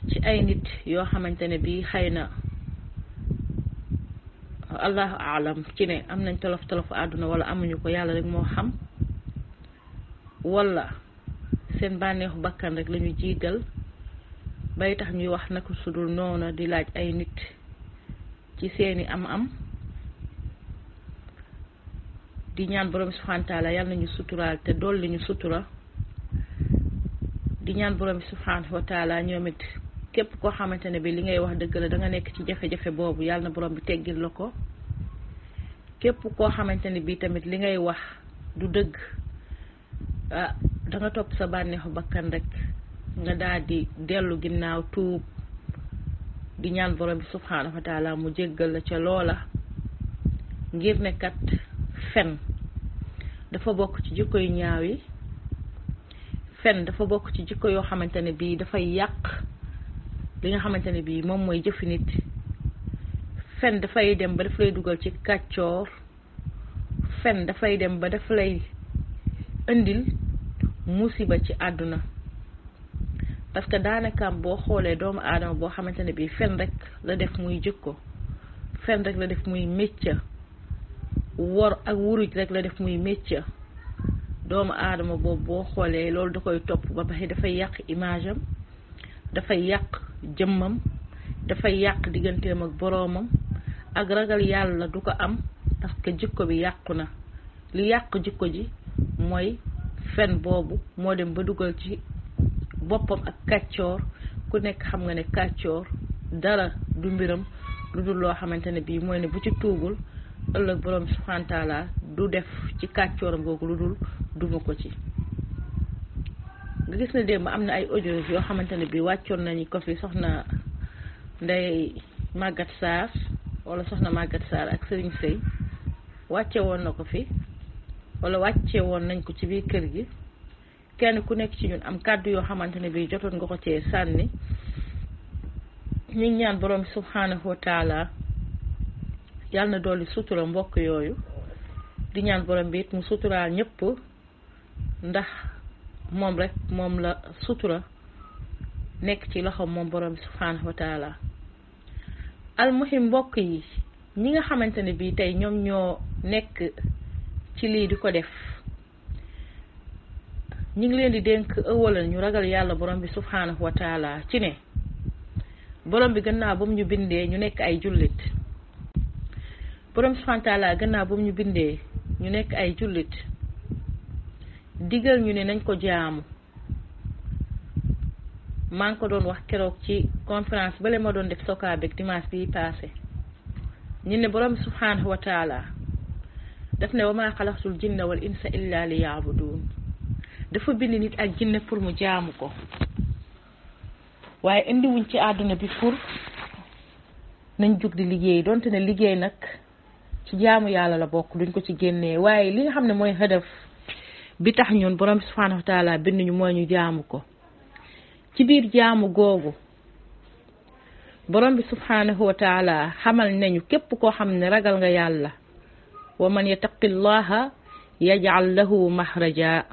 ci ay nit yoo xamante ne bii xëy na allahu aalam ci ne am nañ tolof àdduna wala amuñu ko yàlla rek moo xam, wala seen bànneexu bakkan rek lañu jiital bay tax ñuy wax naka sudul noonu di laaj ay nit ci seeni am di ñaan borom subhanahu wa taala yàlla nañu suturaal te dolli ñu sutura. di ñaan borom subhanahu wa taala ñoom it képp koo xamante ne bi li ngay wax dëgg la da nga nekk ci jafe-jafe boobu yàlla na borom bi teggil la ko. képp koo xamante ne bi tamit li ngay wax du dëgg da nga topp sa bànneexu bakkan rek nga daal di dellu ginnaaw tuub di ñaan borom bi subhanahu wa taala mu jéggal la ca loola, ngir ne kat fen dafa bokk ci jikko yu ñaaw yi. fen dafa bokk ci jikko yoo xamante ne bii dafay yàq li nga xamante ne bii moom mooy jëfi nit. fen dafay dem ba daf lay dugal ci kàccoor. fen dafay dem ba daf lay indil musiba ci àdduna, parce que daanakaam boo xoolee doomu aadama boo xamante ne bii fen rek la def muy jikko, fen rek la def muy métier, wor ak wuruj rek la def muy métier, doomu aadama boobu boo xoolee loolu da koy topp ba pare dafay yàq image am, dafay yàq jëmmam, dafay yàq digganteem ak boroomam, ak ragal yàlla du ko am parce que jikko bi yàqu na. li yàq jikko ji mooy fen boobu moo dem ba dugal ci boppam ak kàccoor. ku nekk xam nga ne kàccoor dara du mbiram lu dul loo xamante ne bii mooy ne bu ci tuubul ëllëg borom subhanahu wa taala du def ci kàccooram googu lu dul duma ko ci. nga gis ne démb am na ay audio yoo xamante ne bii wàccoon nañu ko fi soxna Ndeye Maguette Sarr wala soxna Maguette Sarr ak Serigne Sey wàcce woon na ko fi wala wàcce woon nañ ko ci biir kër gi. kenn ku nekk ci ñun am kàddu yoo xamante ne bii jotoon nga ko cee sànni. ñu ngi ñaan borom subhanahu wa taala yàlla na dolli sutura mbokk yooyu, di ñaan borom bi it mu suturaal ñëpp ndax moom rek moom la sutura nekk ci loxoom moom borom bi subhanahu wa taala. almuhim mbokk yi, ñi nga xamante ne bii tey ñoom ñoo nekk ci lii di ko def, ñu ngi leen di dénk ëwalal ñu ragal yàlla borom bi subhanahu wa taala ci ne borom bi gannaaw ba mu ñu bindee ñu nekk ay jullit, borom bi subhanahu wa taala gannaaw ba mu ñu bindee ñu nekk ay jullit, digal ñu ne nañ ko jaamu. maa ngi ko doon wax keroog ci conférence bale ma doon def Sokabek dimanche bi passé, ñu ne borom bi subhanahu wa taala daf ne wa maa xalaqtul jinna wal insa illa li yaabudun. dafa bind nit ak jinne pour mu jaamu ko, waaye indiwuñ ci àdduna bi pour nañ jug di liggéey, donte ne liggéey nag ci jaamu yàlla la bokk, duñ ko ci génnee. waaye li nga xam ne mooy hadaf bi tax ñun borom subhanahu wa taala bind ñu mooy ñu jaamu ko. ci biir jaamu googu borom bi subhanahu wa taala xamal nañu képp koo xam ne ragal nga yàlla, wa man yattaqillaha yaj'al lahu mahraja.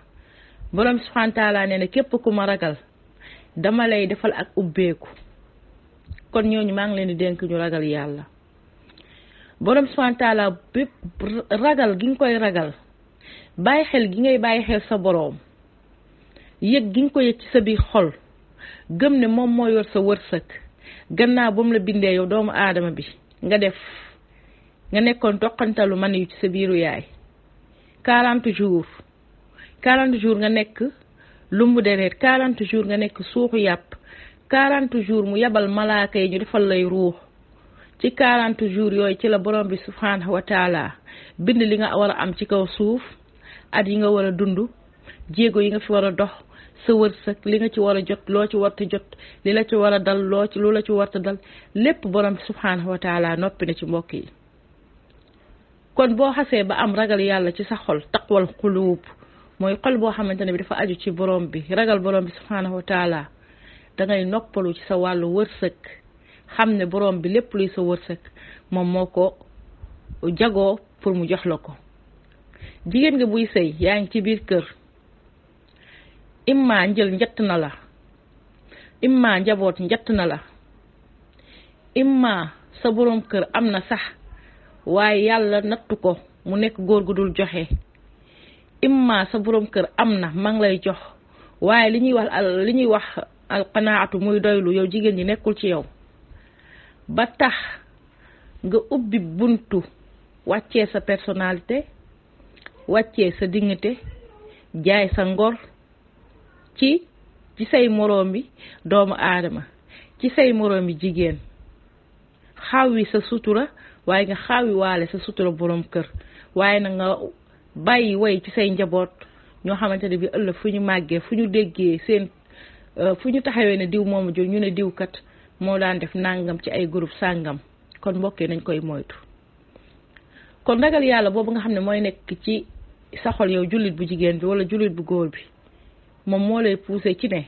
borom bi subhanahu wa taala nee na képp ku ma ragal dama lay defal ak ubbeeku. kon ñooñu maa ngi leen di dénk ñu ragal yàlla. borom bi subhanahu wa taala bépp ragal gi nga koy ragal, bàyyi xel gi ngay bàyyi xel sa boroom, yëg gi nga ko yëg ci sa biir xol, gëm ne moom moo yor sa wërsëg gannaaw ba mu la bindee yow doomu aadama bi nga nekkoon toqantalu man yu ci sa biiru yaay 40 jours nga nekk lumbu deret, 40 jours nga nekk suuxu yàpp, 40 jours mu yabal malaaka yi ñu defal lay ruux. ci 40 jours yooyu ci la borom bi subhanahu wa taala bind li nga war a am ci kaw suuf, at yi nga war a dund, jéego yi nga fi war a dox, sa wërsëg li nga ci war a jot, loo ci warta jot, li la ci war a dal, lu la ci warta dal, lépp borom bi subhanahu wa taala noppi na ci mbokk yi. kon boo xasee ba am ragal yàlla ci sa xol, taqwal xuluub mooy xol boo xamante ne bi dafa aju ci borom bi, ragal borom bi subhanahu wa taala, da ngay noppalu ci sa wàllu wërsëg, xam ne borom bi lépp luy sa wërsëg moom moo ko jagoo pour mu jox la ko. jigéen nga buy sëy, yaa ngi ci biir kër, imma njël njett na la, imma njaboot njatt na la, imma sa borom kër am na sax waaye yàlla nattu ko mu nekk góor gu dul joxe, imma sa borom kër am na ma ngi lay jox waaye li ñuy wax alqanaatu muy doylu yow jigéen ñi nekkul ci yow, ba tax nga ubbi buntu wàccee sa personnalité, wàccee sa dignité, jaay sa ngor ci say moroom bi doomu aadama, ci say moroom bi jigéen, xaawi sa sutura waaye nga xaawi waale sa sutura borom kër, waaye na nga bàyyi way ci say njaboot ñoo xamante ne bi ëllëg fu ñu màggee fu ñu déggee seen fu ñu taxawee ne diw moomu jur ñu ne diw kat moo daan def nangam ci ay groupe sàngam. kon mbokkee nañ koy moytu. kon ragal yàlla boobu nga xam ne mooy nekk ci sa xol yow jullit bu jigéen bi wala jullit bu góor bi, moom moo lay poussé ci ne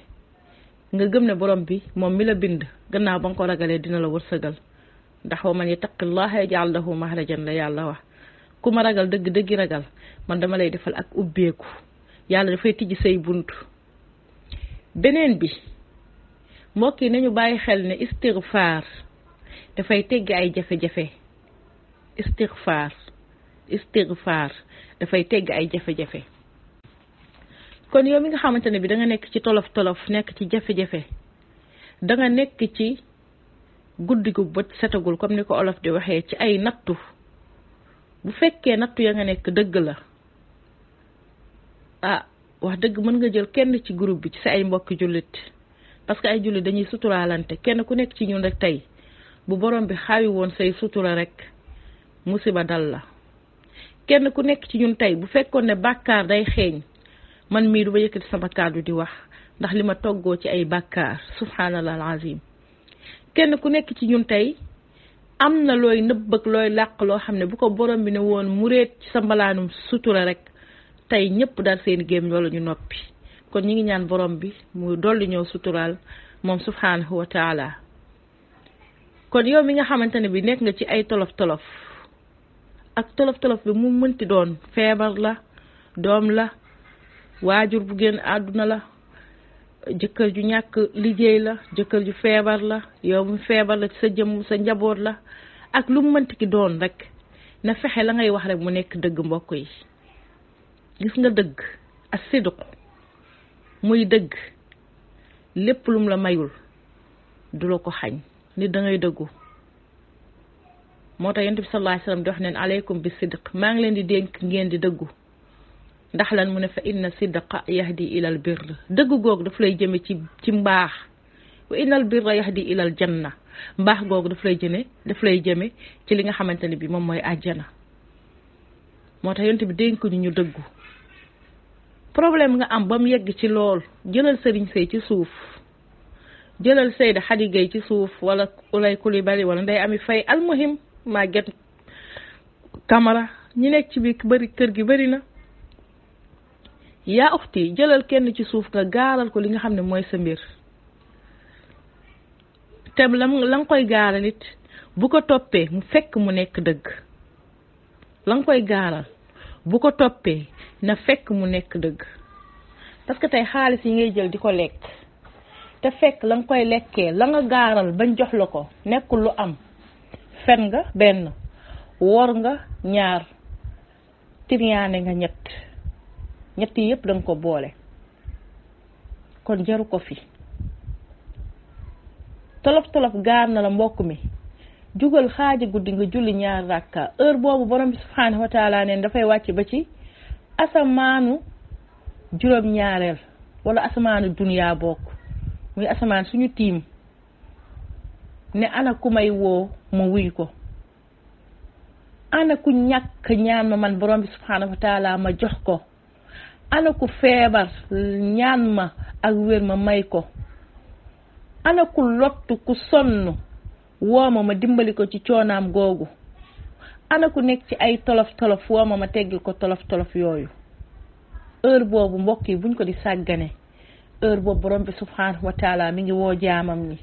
nga gëm ne borom bi moom mi la bind gannaaw ba nga ko ragalee dina la wërsëgal, ndax wa man yattaqillaha yaj'al lahu mahrajan la yàlla wax. ku ma ragal dëgg dëggi ragal man dama lay defal ak ubbeeku, yàlla dafay tijji say buntu. beneen bi mbokk yi nañu bàyyi xel ne istighfar dafay tegg ay jafe-jafe. istighfar dafay tegg ay jafe-jafe. kon yow mi nga xamante ne bi da nga nekk ci tolof nekk ci jafe-jafe, da nga nekk ci guddi gu bët setagul comme ni ko olof di waxee, ci ay nattu. bu fekkee nattu ya nga nekk dëgg la, wax dëgg mën nga jël kenn ci groupe bi ci sa ay mbokki jullit, parce que ay jullit dañuy suturaalante. kenn ku nekk ci ñun rek tey bu borom bi xaawi woon say sutura rek musiba dal la. kenn ku nekk ci ñun tey bu fekkoon ne bàkkaar day xeeñ, man mii du ba yëkkati sama kàddu di wax ndax li ma toggoo ci ay bàkkaar, subhanallah alazim. kenn ku nekk ci ñun tey am na looy nëbb ak looy làq loo xam ne bu ko borom bi ne woon mureet ci sa mbalaanum sutura rek tey ñëpp daal seen géem wala ñu noppi. kon ñi ngi ñaan borom bi mu dolli ñëw suturaal moom subhanahu wa taala. kon yow mi nga xamante ne bi nekk nga ci ay tolof-tolof, ak tolof-tolof bi mu mënti doon, feebar la, doom la, waajur bu génn àdduna la, jëkkër ju ñàkk liggéey la, jëkkër ju feebar la, yow mu feebar la ci sa jëm sa njaboot la, ak lu mu mënti ki doon rek na fexe la ngay wax rek mu nekk dëgg. mbokk yi gis nga dëgg ak sidq muy dëgg, lépp lum la mayul du la ko xañ. nit da ngay dëggu. moo tax yonent bi sallallahu alayhi wasallam di wax neen aleykum bi sidq, maa ngi leen di dénk ngeen di dëggu. ndax lan mu ne fa inna sidqa yahdi ilal birr, dëgg googu daf lay jëme ci mbaax. wa innal birra yahdi ilal janna, mbaax googu daf lay jëme ci li nga xamante ne bi moom mooy àjjana. moo tax yonent bi dénk ñu dëggu. problème nga am ba mu yegg ci lool, jëlal Serigne Sey ci suuf, jëlal Seyda Khady Gueye ci suuf, wala Ulay Coulibaly wala Ndeye Amy Faye, almuhim Maguette Camara, ñi nekk ci biir kër gi bëri na. yaa uxti jëlal kenn ci suuf nga gaaral ko li nga xam ne mooy sa mbir, te la nga koy gaaral it bu ko toppee mu fekk mu nekk dëgg. la nga koy gaaral bu ko toppee na fekk mu nekk dëgg. parce que tey xaalis yi ngay jël di ko lekk te fekk la nga koy lekkee la nga gaaral bañ jox la ko nekkul lu am, fen nga benn, wor nga ñaar, tiriyaane nga ñett yi yëpp danga ko boole. kon jaru ko fi. tolof gaar na la mbokk mi, jugal xaaja guddi nga julli 2 rakka. heure boobu borom bi subhanahu wa taala neen dafay wàcc ba ci asamaanu juróom-ñaareel wala asamaanu duniyaa bokk, muy asamaan suñu tiim, ne ana ku may woo ma wuy ko, ana ku ñàkk ñaan ma man borom bi subhanahu wa taala ma jox ko, ana ku feebar ñaan ma ak wér ma may ko, ana ku lottu ku sonn woo ma dimbali ko ci coonaam googu, ana ku nekk ci ay tolof woo ma teggil ko tolof yooyu. heure boobu mbokk yi buñ ko di sàggane, heure boobu borom bi subhanahu wa taala mi ngi woo jaamam ñi.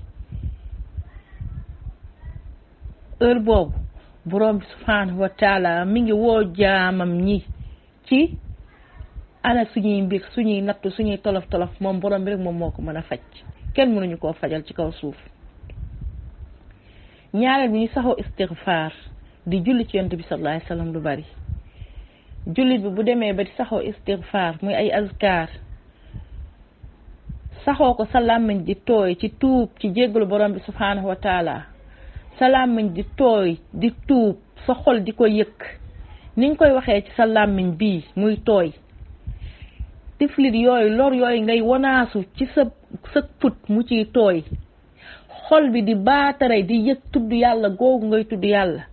heure boobu borom bi subhanahu wa taala mi ngi woo jaamam ñi ci ana suñuy mbir, suñuy nattu, suñuy tolof moom borom bi rek moom moo ko mën a faj. kenn mënuñu koo fajal ci kaw suuf. ñaareel bi ñu saxoo istighfar di julli ci yonent bi sallallahu alayhi wasallam lu bari. jullit bi bu demee ba di saxoo istighfar muy ay azkar saxoo ko sa làmmiñ di tooy ci tuub ci jéggalu borom bi subhanahu wa taala, sa làmmiñ di tooy di tuub, sa xol di ko yëkk ni nga koy waxee ci sa làmmiñ bii muy tooy. tiflit yooyu lor yooyu ngay wanaasu ci sa put mu ciy tooy, xol bi di baataray di yëg tudd yàlla googu ngay tudd yàlla.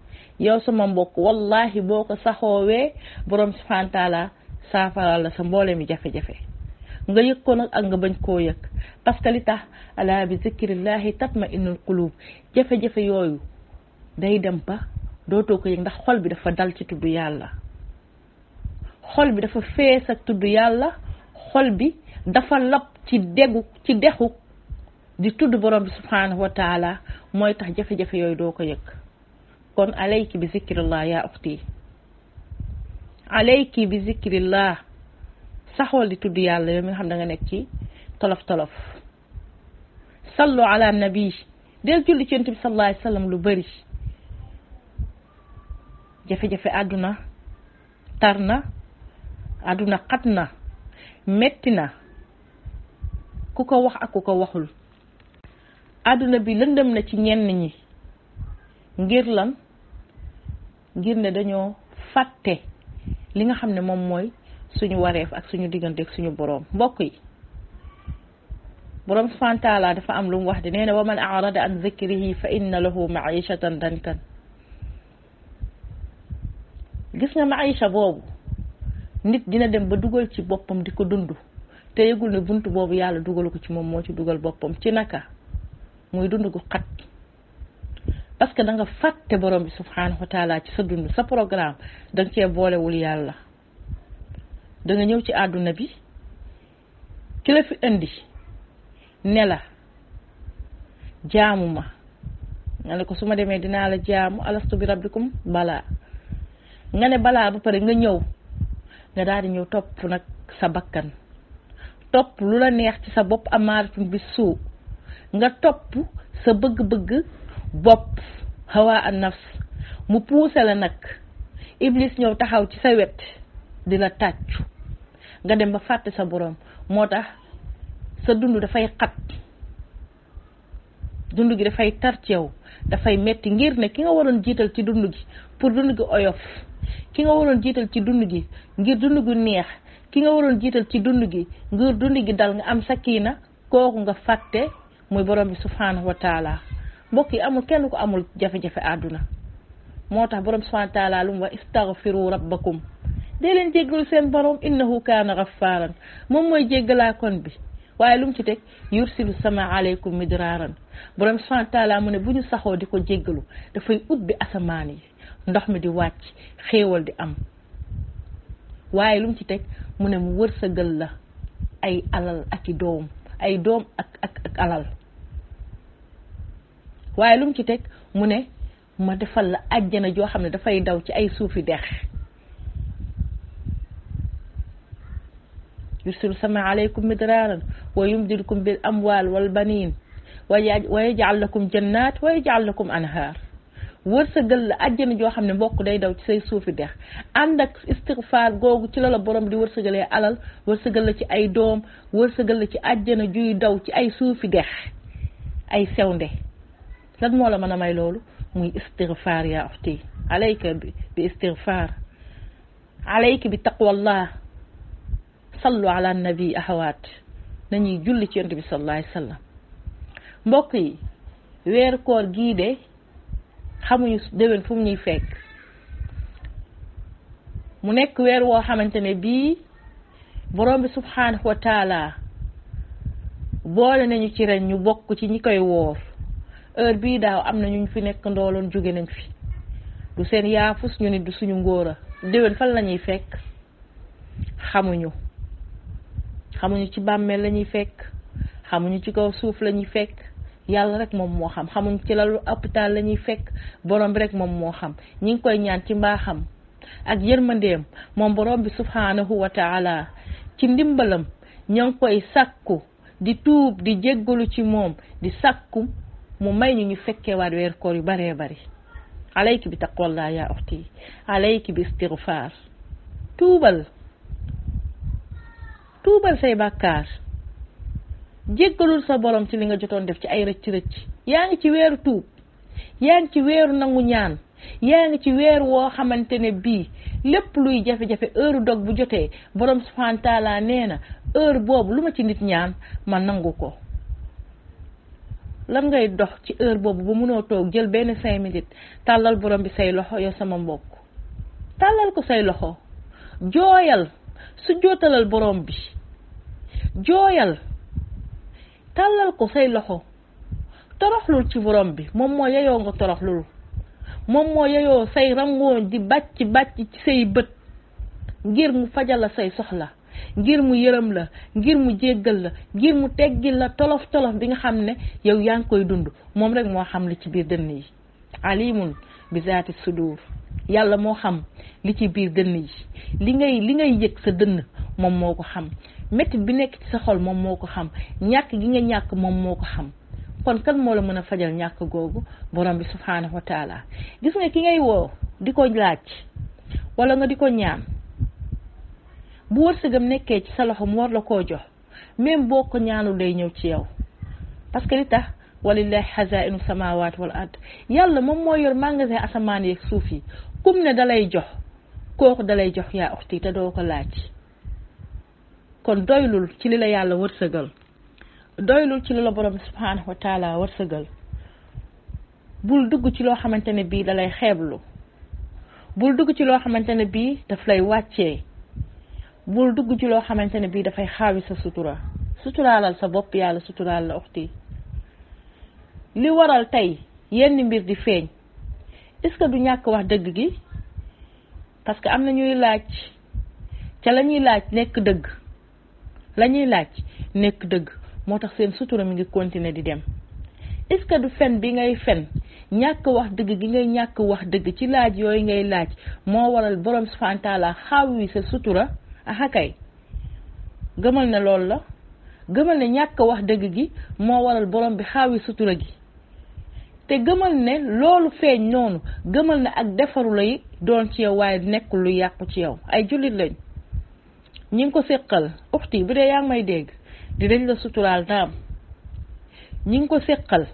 yow sama mbokk wallahi boo ko saxoowee borom subhanahu wa taala saafara la sa mboole mi jafe-jafe nga yëg ko nag ak nga bañ koo yëg, parce que li tax ala bi zikrillahi tatma'innul qulub, jafe-jafe yooyu day dem ba dootoo ko yëg ndax xol bi dafa dal ci tudd yàlla, xol bi dafa fees ak tudd yàlla, xol bi dafa lab ci dexu di tudd borom bi subhanahu wa taala, mooy tax jafe-jafe yooyu doo ko yëg. kon alayki bi zikrillah yaa uxti, alayki bi zikrillah, saxool di tudd yàlla yow mi nga xam da nga nekk ci tolof-tolof. sallu ala nabi, del julli ci yonent bi sallallahu alayhi wasallam lu bari. jafe-jafe àdduna tar na, àdduna xat na, metti na, ku ko wax ak ku ko waxul. àdduna bi lëndëm na ci ñenn ñi ngir lan? ngir ne dañoo fàtte li nga xam ne moom mooy suñu wareef ak suñu diggante ak suñu boroom. mbokk yi, boroom subhanahu wa taala dafa am lu mu wax de, nee na wa man a'rada an zikrihi fa inna lahu ma'ishatan dankan. gis nga ma'isha boobu nit dina dem ba dugal ci boppam di ko dund te yëgul ne buntu boobu yàlla dugalu ko ci moom, moo ci dugal boppam. ci naka? muy dund gu xat, parce que da nga fàtte borom bi subhanahu wa taala ci sa dund, sa programme da nga cee boolewul yàlla. da nga ñëw ci àdduna bi, ki la fi indi ne la jaamu ma, nga ne ko su ma demee dinaa la jaamu, alastu bi rabbikum, balaa. nga ne balaa ba pare nga ñëw nga daal di ñëw topp nag sa bakkan, topp lu la neex ci sa bopp, amaaratun bi suu, nga topp sa bëgg-bëgg bopp, hawa an nafs, mu puuse la nag. iblis ñëw taxaw ci sa wet di la tàccu, nga dem ba fàtte sa borom. moo tax sa dund dafay xat, dund gi dafay tar ci yow, dafay metti, ngir ne ki nga waroon jiital ci dund gi pour dund gi oyof, ki nga waroon jiital ci dund gi ngir dund gu neex, ki nga waroon jiital ci dund gi ngir dund gi dal nga am sakina, kooku nga fàtte muy borom bi subhanahu wa taala. mbokk yi, amul kenn ko amul jafe-jafe àdduna. moo tax borom subhanahu wa taala lu mu wax istaghfiru rabbakum, dee leen jéggalu seen borom, innahu kaana ghaffaaran, moom mooy jéggalaa kon bi. waaye lu mu ci teg yursilu sama aleykum midraaran, borom subhanahu wa taala mu ne bu ñu saxoo di ko jéggalu dafay ubbi asamaan yi, ndox mi di wàcc, xéewal di am. waaye lu mu ci teg mu ne mu wërsëgal la ay alal ak i doom, ay doom ak alal. waaye lu mu ci teg mu ne ma defal la àjjana joo xam ne dafay daw ci ay suufi dex. yursilu sama aleykum midraaran wa yumdidukum bil amwal wal banin wa yaj'al lakum jannat wa yaj'al lakum anhaar. wërsëgal la àjjana joo xam ne mbokk day daw ci say suufi dex. ànd ak istighfar googu ci la borom di wërsëgalee alal, wërsëgal la ci ay doom, wërsëgal la ci àjjana juy daw ci ay suufi dex, ay sewnde. lan moo la mën a may loolu? muy istighfar yaa uxti, alayka bi istighfar, alayka bi taqwallah. sallu ala nabi ahawaat, nañuy julli ci yonent bi sallallahu alayhi wasallam. mbokk yi, weeru koor gii de xamuñu déwén fu mu ñuy fekk. mu nekk weer woo xamante ne bii borom bi subhanahu wa taala boole nañu ci ren ñu bokk ci ñi koy woor. heure bii daaw am na ñu fi nekk ndooloon jóge nañ fi, du seen yaafus ñu nit du suñu ngóora. déwén fan la ñuy fekk xamuñu ci bàmmeel la ñuy fekk, xamuñu ci kaw suuf la ñuy fekk, yàlla rek moom moo xam. xamuñu ci lalu hôpital la ñuy fekk, borom bi rek moom moo xam. ñi ngi koy ñaan ci mbaaxam ak yërmandeem moom borom bi subhanahu wa taala, ci ndimbalam ña ngi koy sàkku di tuub di jéggalu ci moom di sakku mu may ñu fekkewaat weer koor yu baree bari alayki bi taqwallah ya ukhti alayki bi istighfar tuubal say bàkkaar jéggalul sa borom ci li nga jotoon def ci ay rëcc yaa ngi ci weeru tuub yaa ngi ci weeru nangu ñaan yaa ngi ci weer woo xamante ne bii lépp luy jafe-jafe heure dog bu jotee borom subhanahu wa taala nee na heure boobu lu ma ci nit ñaan ma nangu ko. lan ngay dox ci heure boobu ba mënoo toog jël benn 5 minutes tàllal borom bi say loxo yow sama mbokk tàllal ko say loxo jooyal su jootalal borom bi jooyal tàllal ko say loxo toroxlul ci borom bi moom moo yeyoo nga toroxlul moom moo yeyoo say rangooñ di bàcc ci say bët ngir mu fajal la say soxla ngir mu yërëm la ngir mu jéggal la ngir mu teggil la tolof bi nga xam ne yow yaa ngi koy dund moom rek moo xam li ci biir dënn yi alimun bi zaati sudur yàlla moo xam li ci biir dënn yi li ngay yëg sa dënn moom moo ko xam mettit bi nekk ci sa xol moom moo ko xam ñàkk gi nga ñàkk moom moo ko xam kon kan moo la mën a fajal ñàkk googu borom bi subhanahu wa taala gis nga ki ngay woo di ko laaj wala nga di ko ñaan bu wërsëgam nekkee ci sa loxo mu war la koo jox même boo ko ñaanul day ñëw ci yow parce que li tax walillahi xazainu samawati wal ard yàlla moom moo yor magasin asamaan yeeg suuf yi kum ne dalay jox kooku dalay jox yaa uxti te doo ko laaj kon doylul ci li la yàlla wërsëgal doylul ci li la borom subhanahu wa taala wërsëgal bul dugg ci loo xamante ne bii dalay xeeblu bul dugg ci loo xamante ne bii daf lay wàccee bul dugg ci loo xamante ne bii dafay xaawi sa suturaalal sa bopp yàlla suturaal la uxti li waral tey yenn mbir di feeñ est-ce que du ñàkk wax dëgg gi parce que am na ñuy laaj ca la ñuy laaj nekk dëgg moo tax seen sutura mi ngi continuer di dem est-ce que du fen bi ngay fen ñàkk wax dëgg gi ngay ñàkk wax dëgg ci laaj yooyu ngay laaj moo waral borom subhanahu wa taala xaawi sa sutura kay gëmal ne loolu la gëmal ne ñàkk wax dëgg gi moo waral borom bi xaawi sutura gi te gëmal ne loolu feeñ noonu gëmal ne ak defaru lay doon ci yow waaye nekkul lu yàqu ci yow ay jullit lañ ñi ngi ko séqal uxti bu dee yaa ngi may dégg dinañ la suturaal naam ñi ngi ko séqal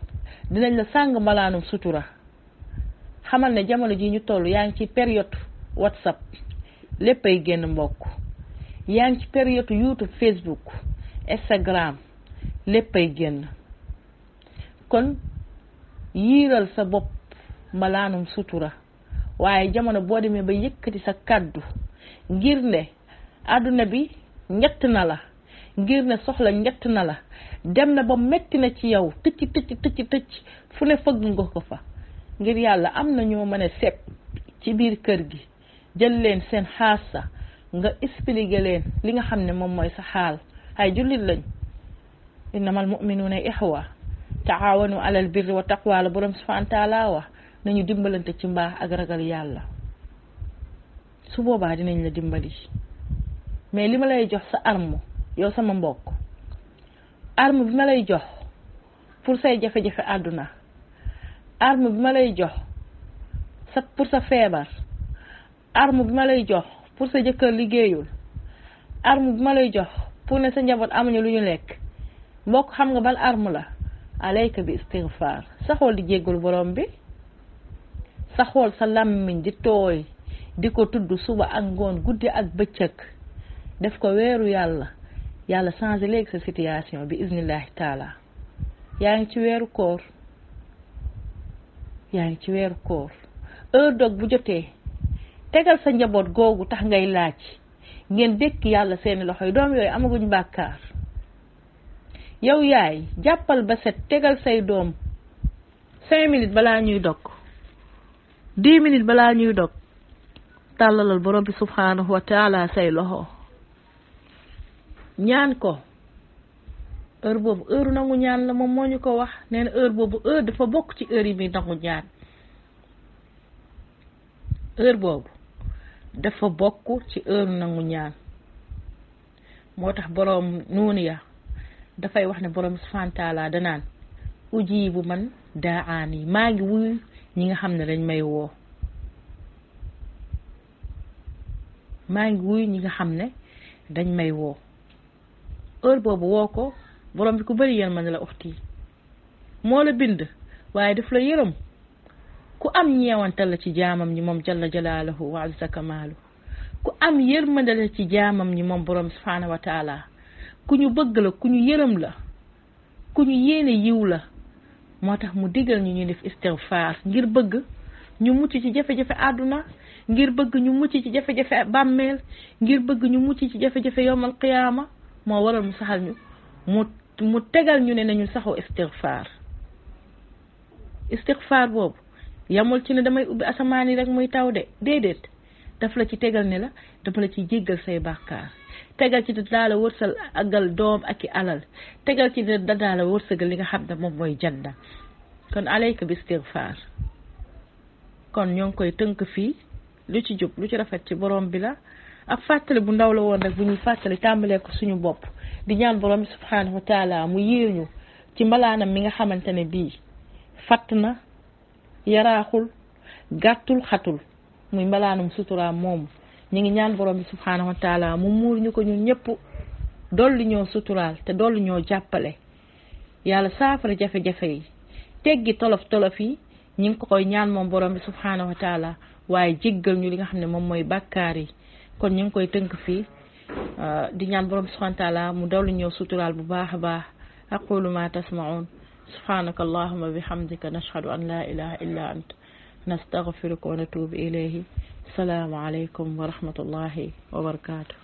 dinañ la sàng malaanum sutura xamal ne jamono ji ñu toll yaa ngi ci période WhatsApp léppay génn mbokk yaa ngi ci période YouTube Facebook Instagram léppay génn kon yiiral sa bopp malaanum sutura waaye jamono boo demee ba yëkkati sa kàddu ngir ne àdduna bi ñett na la ngir ne soxla ñett na la dem na ba metti na ci yow tëcc fu ne fëgg nga ko fa ngir yàlla am na ñoo mën a seet ci biir kër gi jël leen seen xaasa nga expliquer leen li nga xam ne moom mooy sa xaal ay jullit lañ innamal mu'minuuna ixwa taawanu alal birri wa taqwa la borom subhanahu wa taala wax nañu dimbalante ci mbaax ak ragal yàlla su boobaa dinañ la dimbali mais li ma lay jox sa arme yow sama mbokk arme bi ma lay jox pour say jafe-jafe àdduna arme bi ma lay jox pour sa feebar arme bi ma lay jox pour sa jëkkër liggéeyul arme bi ma lay jox pour ne sa njaboot amuñu lu ñu lekk mbokk xam nga ban arme la alayka bi istighfar sa xool di jéggul borom bi sa xool sa làmmiñ di tooy di ko tudd suba ak ngoon guddi ak bëccëg def ko weeru yàlla changé léegi sa situation bi iznillahi taala yaa ngi ci weeru koor heure dog bu jotee tegal sa njaboot googu tax ngay laaj ngeen dékk yàlla seeni loxo yi doom yooyu amaguñ bàkkaar yow yaay jàppal ba set tegal say doom 5 minutes balaa ñuy dog 10 minutes balaa ñuy dog tàllalal borom bi subhanahu wa taala say loxo ñaan ko heure boobu heure nangu ñaan la moom moo ñu ko wax nee na heure boobu heure dafa bokk ci heure yi muy nangu ñaan heure boobu dafa bokk ci heure nangu ñaan moo tax boroom nuuni ya dafay wax ne borom subhanahu wa taala danaan ujibu man daani maa ngi wuyu ñi nga xam ne dañ may woo maa ngi wuyu ñi nga xam ne dañ may woo heure boobu woo ko borom bi ku bëri yërmande la uxti moo la bind waaye daf la yërëm ku am ñeewantal la ci jaamam ñi moom jalla jalaaluhu wa azza kamaalu ku am yërmande la ci jaamam ñi moom borom subhanahu wa taala ku ñu bëgg la ku ñu yërëm la ku ñu yéene yiw la moo tax mu digal ñu def istighfar ngir bëgg ñu mucc ci jafe-jafe àdduna ngir bëgg ñu mucc ci jafe-jafe bàmmeel ngir bëgg ñu mucc ci jafe-jafe yowmal qiyaama moo waral mu saxal ñu mu tegal ñu ne nañu saxoo istighfar boobu yamul ci ne damay ubbi asamaan yi rek muy taw de déedéet daf la ci tegal ne la dafa la ci jéggal say bàkkaar tegal ci daa la wërsal agal doom ak i alal tegal ci daa la wërsëgal li nga xam ne moom mooy janna kon alayka bi istighfar kon ñoo ngi koy tënk fii lu ci jub lu ci rafet ci borom bi la ak fàttali bu ndaw la woon rek bu ñuy fàttali tàmbalee ko suñu bopp di ñaan borom bi subhanahu wa taala mu yiir ñu ci mbalaanam mi nga xamante ne bii fatt na yaraaxul gàttul xatul muy mbalaanum suturaam moomu ñu ngi ñaan borom bi subhanahu wa taala mu muur ñu ko ñun ñëpp dolli ñoo suturaal te dolli ñoo jàppale yàlla saafara jafe-jafe yi teggi tolof tolof yi ñu ngi ko koy ñaan moom borom bi subhanahu wa taala waaye jéggal ñu li nga xam ne moom mooy bàkkaar yi kon ñu ngi koy tënk fii di ñaan borom bi subhanahu wa taala mu dolli ñoo suturaal bu baax a baax aqulu ma tasma'un subhanaka allahumma bihamdika nashhadu an la ilaha illa ant nastaghfiruka wa natubu ilayhi السلام عليكم ورحمة الله وبركاته